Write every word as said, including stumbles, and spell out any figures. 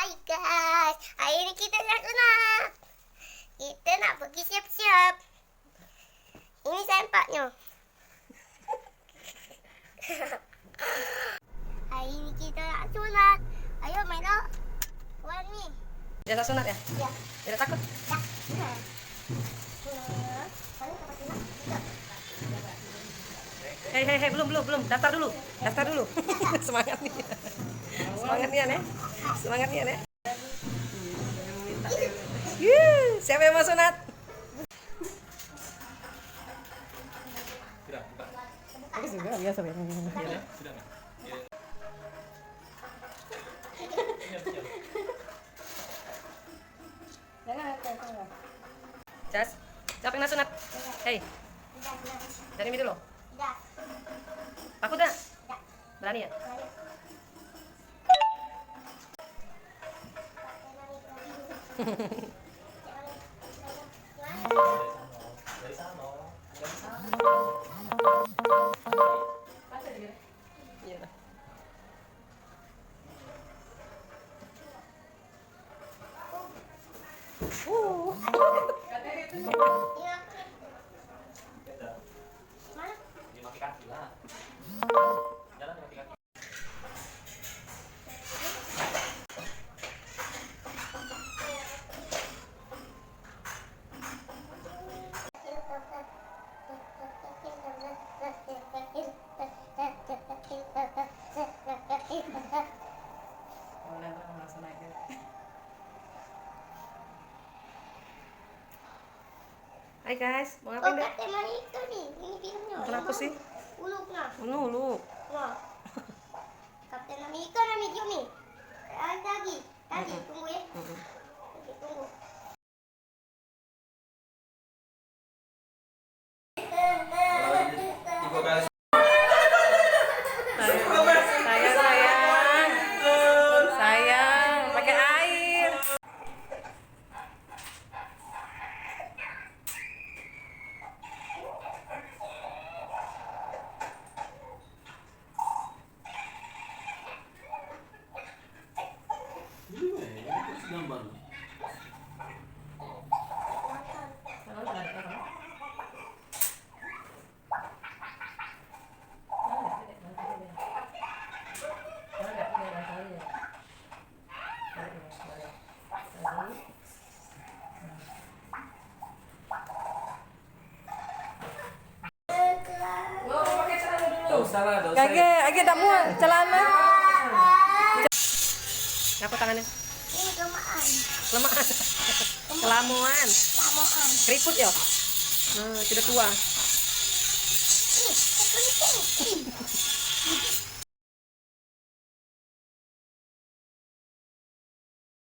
Guys, hari ni kito nak sunat. Kito nak pergi siap-siap. Ini sempaknyo. Hari ni kito nak sunat. Ayo, Melo. Wan ni. Biaso sunat yo? Yo. Yo, dak takut? Dak. Hei, hei, hei, belum, belum, belum. Daftar dulu. Daftar dulu. Semangat ni. Semangat nian yo. Semangat nian yo. Yuh, siapo yang mau sunat? Bagus juga, biaso, biaso. Jas, siapo yang nak sunat? Hei. Dari mi dulu. Takut dak? Berani yo? Hai guys, mau ngapain deh? Kapten Amerika ni, ini filmnya. Kenapa sih? Uluk nah. Uluk. Nah. Kapten Amerika nah video ni. Ada lagi, lagi tunggu ya. Tunggu. Sayang, sayang, sayang, pakai air. Dak usah lah, dak usah. Kage, kage dak muat celana. Ngapo tangannya? Ini kelamaan. Kelamaan. Kelamuan. Kelamaan. Keriput ya? Nah, sudah tua. Ih, keriting.